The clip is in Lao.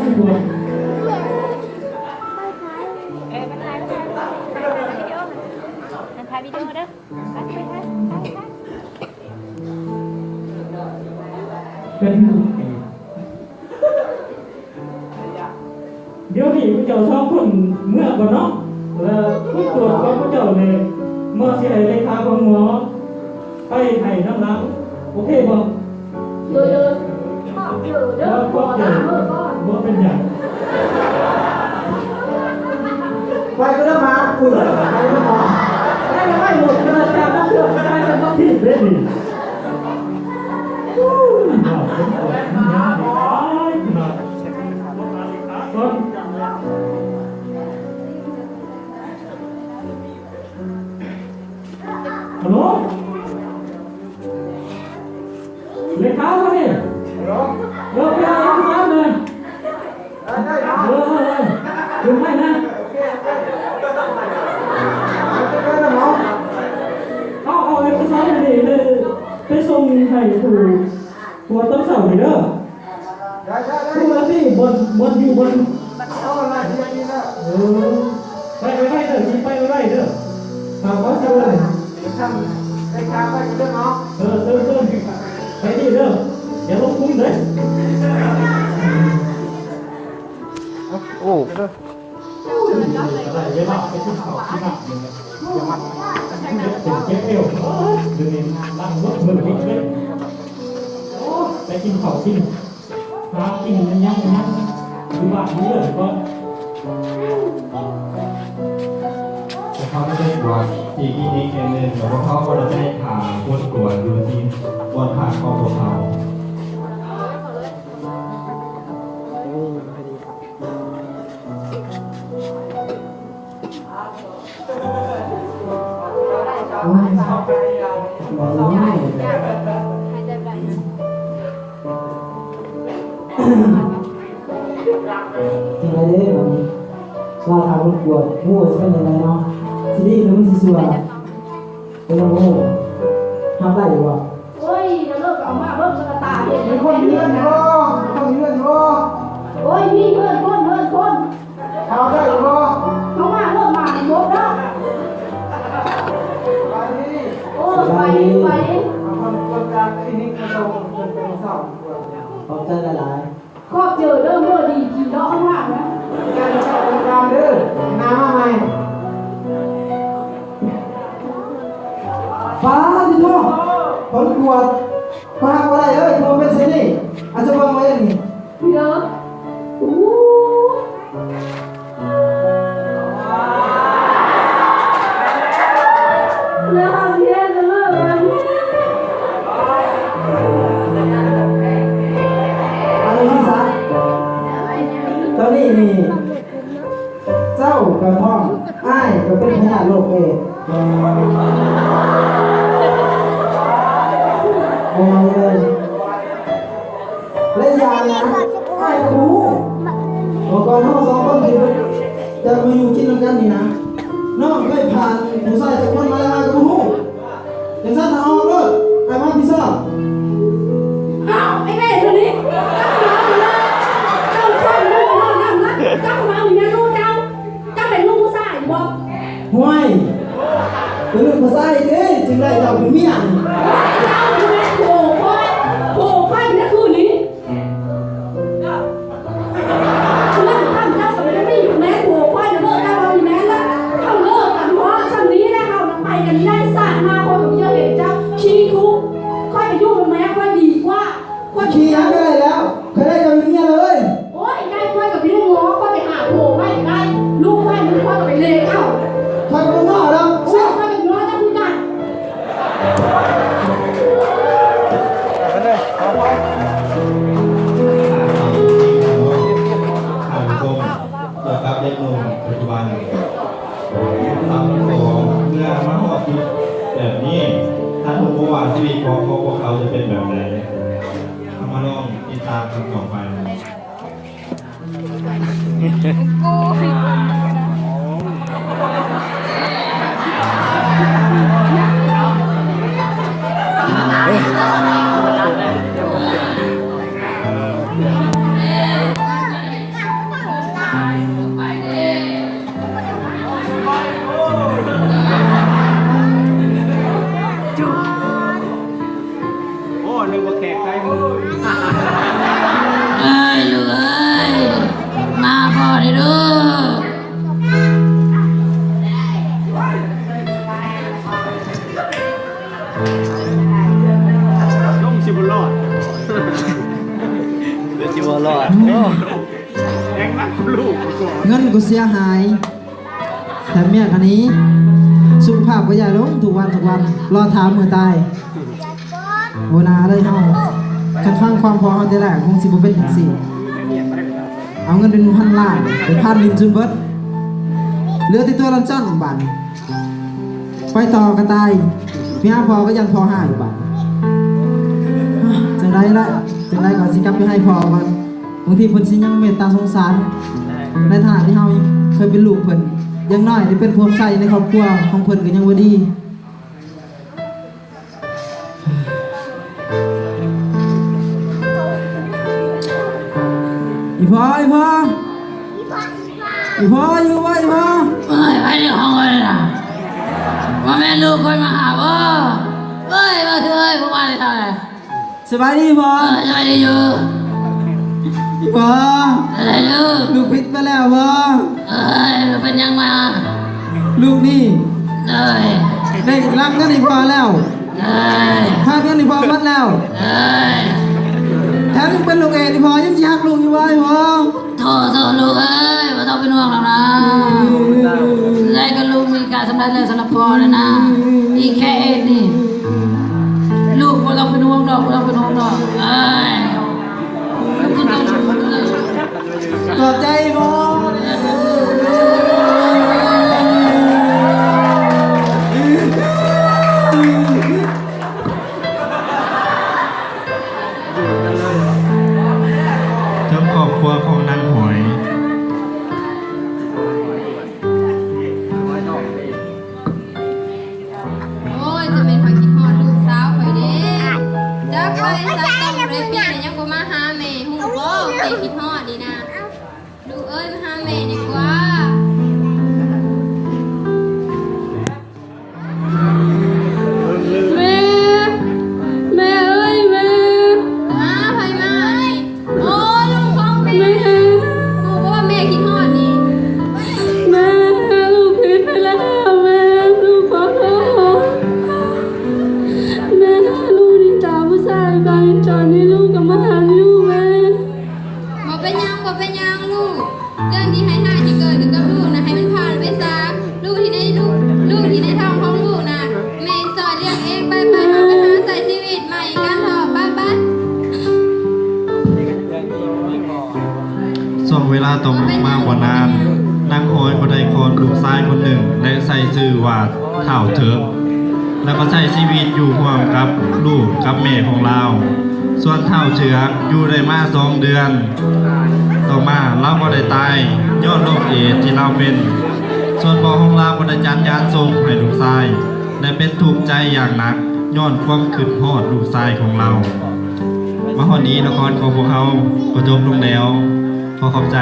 ເອີ ມາຖ່າຍ ມາຖ່າຍ ມາຖ່າຍວິດີໂອ ມາຖ່າຍວິດີໂອເດີ ໄປ ໄປ ໄປ ໄປ ໄປ. ເປັນ ດຽວນີ້ພວກເຈົ້າສອງຄົນເມືອກ່ອນເນາະ ແລ້ວຜົນກວດຂອງພວກເຈົ້ານີ້ ໝໍຊິໃຫ້ເລຂາຂອງໝໍໄປໃຫ້ນຳຫຼັງ ໂອເຄບໍ່? ໂດຍ ໂດຍ ຂອບໃຈເດີ ຂໍລາມື້ກ່ອນ ບໍ່ເປັນຫຍັງ ໄປກໍໄດ້ມາ ອຸ້ຍ ໄປກໍໄດ້ມາ ໄປກໍໄດ້ໝົດ ເວລາຈາກນັ້ນເທື່ອໄປກໍບໍ່ຜິດເດ້ນີ້. ຮັລໂຫຼ ເລຂາບໍ່ນີ້? ເອີ ໄປເອົາເອກະສານມາ. ເອີ ເອີ ເອີ ເອົາ ເອົາເອກະສານນີ້ໄປ ໄປສົ່ງໃຫ້ຜູ້ກວດຕອນເຊົ້ານີ້ເດີ. ໄດ້ ໄດ້ ໄດ້ ຜູ້ລະຕິ ບ່ອນ ບ່ອນຢູ່ ບ່ອນ ເອີ ໄປໄວໆເດີ ໄປໄວໆເດີ ເຂົາຊິເອີ້ນ ເຊີນ ເຊີນ ໄປດີເດີ ຢ່າລົງທຶນເດີ. ໂອ້ ເວລາໄປກິນເຂົ້າກິນນ້ຳ ເປັນເຈັບເອວ ດຽວນີ້ນັ່ງລົດມື້ນີ້ເລີຍ ໄປກິນເຂົ້າກິນ ຫາກິນຍັງ ຍັງຢູ່ບ້ານຢູ່ເຮືອນກ່ອນ. ພວກເຂົາໄດ້ໄປກວດທີ່ຄລີນິກແຫ່ງໜຶ່ງ ແລ້ວພວກເຂົາກໍໄດ້ໄປຖ້າຜົນກວດຢູ່ທີ່ບ່ອນພັກຂອງພວກເຂົາ. ຈັ່ງໃດເດ້ບາດນີ້ ລາວຖາມລົບກວນ ຮູ້ວ່າຊິເປັນຈັ່ງໃດເນາະ ຊິດີຫຼືມັນຊິຊົ່ວ ກໍຍັງບໍ່ຮູ້ ຮັບໄດ້ຢູ່ບໍ່? ໂອ້ຍ ນະເລີກກໍເອົາມາເບິ່ງ ສະກະຕາເຫັນ ມີຄົນເຮືອນຢູ່ບໍ່? ມີຄົນເຮືອນຢູ່ບໍ່? ໂອ້ຍ ມີເຮືອນຄົນ ເຮືອນຄົນ ເຂົ້າໄດ້ຢູ່ບໍ່? ເຂົ້າມາເລີກມາໃຫ້ໝົດເດີ. ສະບາຍດີ. ໂອ້ ສະບາຍດີ ສະບາຍດີ. ເອົາຄົນ ຄົນຈາກຄລີນິກມາສົ່ງເພິ່ນເປັນເຊົ້າ. ຂອບໃຈຫຼາຍໆ. ຂອບໃຈເດີ ມື້ດີຂີ່ເລາະຂ້າງນອກນະ. ເຈົ້າເຈົ້າບໍລິການເດີ ໜ້າມາໃໝ່. ປາດຕິໂທ ຜົນກວດ ປາກບໍ່ໄດ້ເອີຍ ຄືເປັນເຊັ່ນນີ້ ອາດຈະເບິ່ງໄວ້ນີ້ ເດີ. ໂອ້ ເອົາຈັ່ງຊີ້ຊະ ຕອນນີ້ນີ້ ເຈົ້າກໍທ້ອງ ອ້າຍກໍເປັນພະຍາດໂລກເອດ. ບໍ່ເວົ້າເລີຍ. ແລະອີກຢ່າງນະ ອ້າຍກໍບໍ່ຮູ້ ວ່າກ່ອນເຮົາສອງຄົນຊິຈະມາຢູ່ກິນນຳກັນນີ້ນະ ນ້ອງເຄີຍຜ່ານຜູ້ຊາຍຈັກຄົນມາແລ້ວ ອ້າຍກໍບໍ່ຮູ້. ຈັ່ງຊັ້ນເອົາອອກໂລດ ອ້າຍຮັບຜິດຊອບ. ເອົ້າ ໄອ້ແມ່ໂຕນີ້ ເຈົ້າເວົ້າຢູ່ເລື່ອງນັ້ນນະ ເຈົ້າເວົ້າຢູ່ເລື່ອງລູກເຈົ້າ ເຈົ້າເປັນລູກຜູ້ຊາຍຢູ່ບໍ່? ຫ້ວຍ ເປັນລູກຜູ້ຊາຍເດ້ ຈຶ່ງໄດ້ເຈົ້າເປັນເມຍນີ້. ໂອ້ຍ ເຈົ້າຢູ່ແມ່ໂພຂ້ອຍ ໂພຂ້ອຍເປັນຈັ່ງຄືນີ້. ເລື່ອງຂອງເຈົ້າກໍບໍ່ໄດ້ມີຢູ່ແມ່ໂພຂ້ອຍນະ ເລີກກັນບໍ່ມີແມ່ນລະ ເຮົາເລີກກັນເພາະສ່ຳນີ້ແຫຼະ ເຮົານະໄປກັນໄດ້ ຊາດໜ້າຂ້ອຍກໍບໍ່ຢາກເຫັນເຈົ້າ ຂີ້ທຸກ ຂ້ອຍໄປຢູ່ນຳແມ່ຂ້ອຍດີກວ່າ. ຂ້ອຍຂີ້ຫຍັງກໍໄດ້ແລ້ວ ຂ້ອຍໄດ້ເຈົ້າເປັນເມຍເລີຍ. ໂອ້ຍ ໄດ້ ຂ້ອຍກໍໄປເລື່ອງງໍ ຂ້ອຍໄປຫາໂພໄວ້ກໍໄດ້ ລູກຂ້ອຍ ລູກຂ້ອຍກໍໄປເລເອົາ. ຂ້ອຍກໍບໍ່ງໍດອກ ໂອ້ຍ ຂ້ອຍກໍງໍເຈົ້າຄືກັນ. ທ່ານຜູ້ຊົມ ກ່ຽວກັບເດັກໜຸ່ມປັດຈຸບັນ ສາວທັງສອງ ເມື່ອມາຮອດຈຸດແບບນີ້ ທ່ານຮູ້ບໍ່ວ່າຊີວິດຂອງພວກເຂົາຈະເປັນແບບໃດ? ເຮົາມາລອງຕິດຕາມກັນຕໍ່ໄປ. ໂອ້ ນຶກວ່າແຂກໄທໝົດ. ເອີຍ ລູກເອີຍ ມາພໍ່ເດີລູກ. ລົງຊິບໍ່ລອດ ຊິບໍ່ລອດເນາະ. ແຮງໜັກລູກ ເງິນກໍເສຍຫາຍ ແຖມເມຍກໍໜີ ສຸຂະພາບກໍແຍ່ລົງທຸກວັນທຸກວັນ ລໍຖ້າມື້ຕາຍ. ບໍ່ໜ້າເລີຍເຮົາ ຄັນຟັງຄວາມພໍ່ເຮົາແຕ່ແລກ ຄົງຊິບໍ່ເປັນຈັ່ງຊີ້. ເອົາເງິນເປັນພັນລ້ານ ໄປພານຫຼິ້ນຈົນເບິດ ເຫຼືອແຕ່ຕົວລ່ອນຈ້ອນບາດນີ້. ໄປຕໍ່ກະຕ່າຍ ໄປຫາພໍ່ກໍຢ້ານພໍ່ຮ້າຍບາດນີ້. ຈັ່ງໃດລະ ຈັ່ງໃດກໍຊິກັບໄປໃຫ້ພໍ່ກ່ອນ ບາງທີເພິ່ນຊິຍັງເມດຕາສົງສານ ໃນຖານະທີ່ເຮົາເຄີຍເປັນລູກເພິ່ນ ຢ່າງໜ້ອຍໄດ້ເປັນຜູ້ຮັບໃຊ້ໃນຄອບຄົວຂອງເພິ່ນກໍຍັງວ່າດີ. ອີ່ພໍ່ ອີ່ພໍ່ ອີ່ພໍ່ ຢູ່ບໍ່ ອີ່ພໍ່? ເອີຍ ໄປເດີ ຫ້ອງເອີຍນະ ວ່າແມ່ນລູກຂ້ອຍມາຫາບໍ່? ເອີຍ ມາເທີ້ຍ ພວກມາໄດ້ເທົ່າໃດ? ສະບາຍດີພໍ່? ເອີຍ ສະບາຍດີຢູ່. ອີ່ພໍ່ ເອີຍ ລູກ ລູກຜິດໄປແລ້ວພໍ່? ເອີຍ ເປັນຫຍັງມາ? ລູກນີ້ ເອີຍ ໄດ້ລັກເງິນອີ່ພໍ່ແລ້ວ. ເອີຍ ພາກເງິນອີ່ພໍ່ໝົດແລ້ວ. ເອີຍ ແຖມຍັງເປັນລູກເອດ ອີ່ພໍ່ຍັງຊິຮັກລູກຢູ່ບໍ່ ອີ່ພໍ່? ໂທ້ ໂທ້ ລູກເອີຍ ບໍ່ຕ້ອງເປັນຫ່ວງດອກນະ. ອືມ ໄດ້ກັບລູກມີການສຳເລັດແລ້ວສຳລັບພໍ່ນະນະ. ອືມ ອີກແຄ່ເອດນີ້ ລູກບໍ່ຕ້ອງເປັນຫ່ວງດອກ ບໍ່ຕ້ອງເປັນຫ່ວງດອກ. ເອີຍ ຂອບໃຈພໍ່. ເຖິງຄອບຄົວຂອງນາງຫອຍ. ໂອ້ຍ ຈະແມ່ນຂ້ອຍຄິດຮອດລູກສາວຂ້ອຍເດ້. ຈັກໄປໃສຕ້ອງໄດ້ປີແລ້ວ ຍັງບໍ່ມາຫາແມ່ ຮູ້ບໍ່? ແມ່ຄິດຮອດນີ້ນະ. ລູກເອີຍ ມາຫາແມ່ດີກວ່າ. ແມ່ ແມ່ເອີຍ ແມ່. ຫາໃຜມາອັນນີ້? ໂອ້ ລູກຂອງແມ່. ແມ່ ຮູ້ບໍ່ວ່າແມ່ຄິດຮອດນີ້? ແມ່ ລູກຜິດໄປແລ້ວແມ່ ລູກຂໍໂທດ. ແມ່ ລູກໜີຕາມຜູ້ຊາຍໄປ ຕອນນີ້ລູກກໍມາຫາຢູ່ແມ່. ບໍ່ເປັນຫຍັງ ບໍ່ເປັນຫຍັງລູກ. ເລື່ອງທີ່ຮ້າຍໆທີ່ເກີດຂຶ້ນກັບລູກນະ ໃຫ້ມັນຜ່ານໄປຊະ. ລູກທີ່ໃນ ລູກ ລູກທີ່ໃນທ້ອງຂອງລູກນະ ແມ່ຊ່ອຍລ້ຽງເອງ. ໄປໆ ເຮົາໄປຫາໃຊ້ຊີວິດໃໝ່ກັນເຖາະ ໄປໆ. ຊ່ວງເວລາຕໍ່ມາບໍ່ນານ, ນາງອອຍກໍໄດ້ຄອດລູກຊາຍຄົນໜຶ່ງ ແລະ ໃສ່ຊື່ວ່າ ທ້າວເຖິກ ແລ້ວກໍໃຊ້ຊີວິດຢູ່ຮ່ວມກັບລູກກັບແມ່ຂອງລາວ. ສ່ວນທ້າວເຖືອກຢູ່ໄດ້ມາສອງເດືອນ ຕໍ່ມາລາວກໍໄດ້ຕາຍຍ້ອນໂລກເອດທີ່ລາວເປັນ. ສ່ວນພໍ່ຂອງລາວກໍໄດ້ຈັດງານສົບໃຫ້ລູກຊາຍ ແລະ ເປັນທຸກໃຈຢ່າງໜັກຍ້ອນຄວາມຄິດຮອດລູກຊາຍຂອງລາວ. ມາຮອດນີ້ລະຄອນຂອງພວກເຮົາກໍຈົບລົງແລ້ວ. ຂໍຂອບໃຈ.